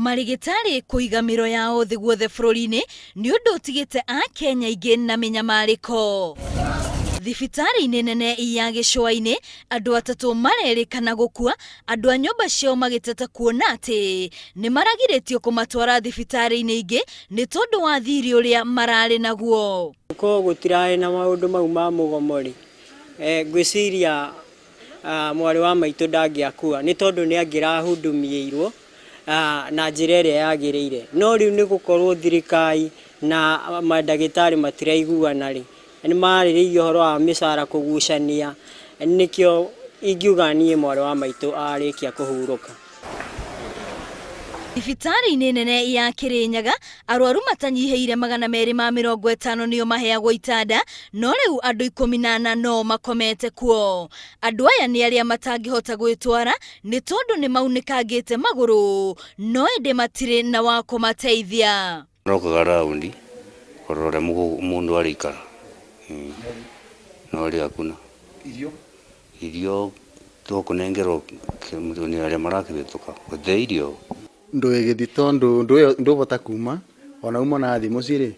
Marĩgĩtarĩ kũiga mĩro yao thĩ guothe bũrũri-inĩ nĩ ũndũ ũtigĩte Akenya aingĩ na mĩnyamarĩko. Thibitarĩ-inĩ nene ya Gĩcũa-inĩ, andũ atatũ marerĩkana gũkua, andũ a nyũmba ciao magĩteta kuona atĩ nĩ maragirĩtio kũmatwara thibitarĩ-inĩ ingĩ nĩ tondũ wa thirĩ ũrĩa mararĩ naguo. Korwo gũtirarĩ na maũndũ mau ma mũgomo rĩ, ngwĩciria mwarĩ wa maitũ ndangĩakua nĩ tondũ nĩ angĩrahudumiĩirwo na njĩra ĩrĩa yagĩrĩire. No rĩu nĩ gũkorwo thirikari na mandagĩtarĩ matiraiguana rĩ, nĩ mararĩrĩirie ũhoro wa mĩcara kũgucania, nĩkĩo ingiuga niĩ mwarĩ wa maitũ arĩkia kũhurũka. Thibitarĩ-inĩ nene ya Kĩrĩnyaga, arwaru matanyihĩire 250 nĩo maheagwo itanda, no rĩu andũ 14 no makomete kuo. Andũ aya nĩ arĩa matangĩhota gwĩtwara nĩ tondũ nĩ maunĩkangĩte magũrũ, no ĩndĩ matirĩ na wa kũmateithia. Rokaga raundi kũrora ũrĩa mũndũ araikara na ũrĩa hakuna. Irio? Irio tũkũnengerwo nĩ arĩa marakĩhĩtũka gũtirĩ irio. Ndũĩ gĩthito ndũbota kuma ona uma na thimũ cirĩ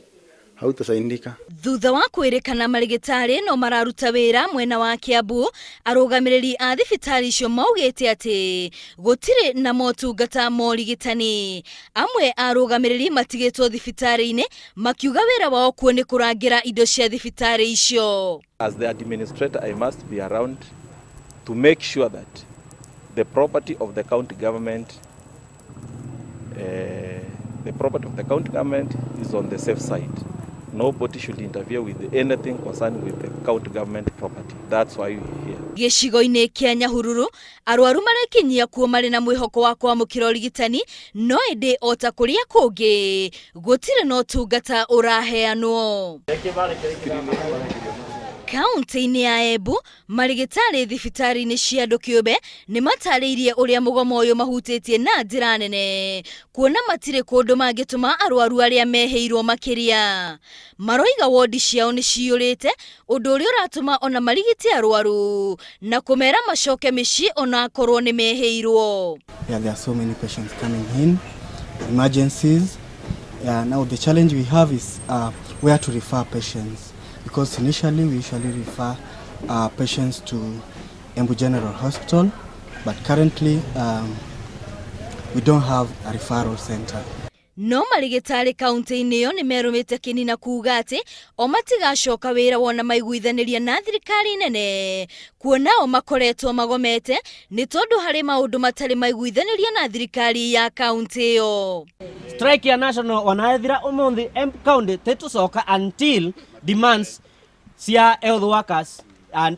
hautasaidika. Thutha wa kwĩrĩkana marĩgĩtarĩ no mararuta wĩra mwena wa Kiambu, arũgamĩrĩri a thibitarĩ icio maugĩte atĩ gũtirĩ na motungata ma ũrigitani. Amwe a arũgamĩrĩri matigĩtwo thibitarĩ-inĩ makiuga wĩra wao kuo nĩ kũrangĩra indo cia thibitarĩ icio. As the administrator, I must be around to make sure that the property of the county government, the property of the county government is on the safe side. Nobody should interfere with anything concerning with the county government property. That's why we're here. Gĩcigo-inĩ kĩa Nyahururu, arwaru marekinyia kuo marĩ na mwĩhoko wa kwamũkĩra ũrigitani, no ĩndĩ o ta kũrĩa kũngĩ gũtirĩ na ũtungata ũraheanwo. Kaunti-inĩ ya Embu, marĩgĩtarĩ thibitarĩ-inĩ cia andũ kĩũmbe nĩ matarĩirie ũrĩa mũgomo ũyũ mahutĩtie na njĩra nene, kuona matirĩ kũndũ mangĩtũma arwaru arĩa mehĩirwo makĩria. Maroiga wondi ciao nĩ ciyũrĩte, ũndũ ũrĩa ũratũma ona marigite arwaru na kũmera macoke mĩciĩ ona akorwo nĩ mehĩirwo. Yeah, there are so many patients coming in, emergencies. Yeah, now the challenge we have is where to refer patients, because initially we usually refer patients to Embu General Hospital, but currently we don't have a referral center. No marĩgĩtarĩ kaunti-inĩ ĩyo nĩ merũmĩte kĩni na kuuga atĩ o matigacoka wĩra wona maiguithanĩria na thirikari nene, kuona o makoretwo magomete nĩ tondũ harĩ maũndũ matarĩ maiguithanĩria na thirikari ya kaunti ĩyo. Strike ya national wanaethira umuthi Embu County titucoka until demands cia health workers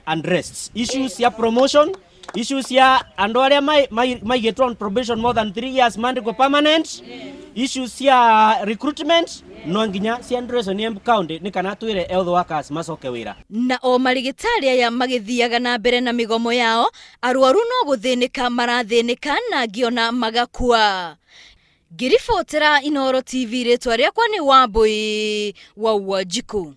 and rests, issues cia promotion, issues cia andu aria maigĩtwo on probation more than 3 years mandikwo permanent, issues cia recruitment no nginya cia address ni Embu County ni kana twire health workers macoke wira. Na o marĩgĩtarĩ aya magĩthiaga na mbere na mĩgomo yao, arwaru no gũthĩnĩka marathĩnĩka na angĩ ona magakua. Ngĩribotera Inooro TV, rĩtwa rĩakwa nĩ Wambui wa Wanjikũ.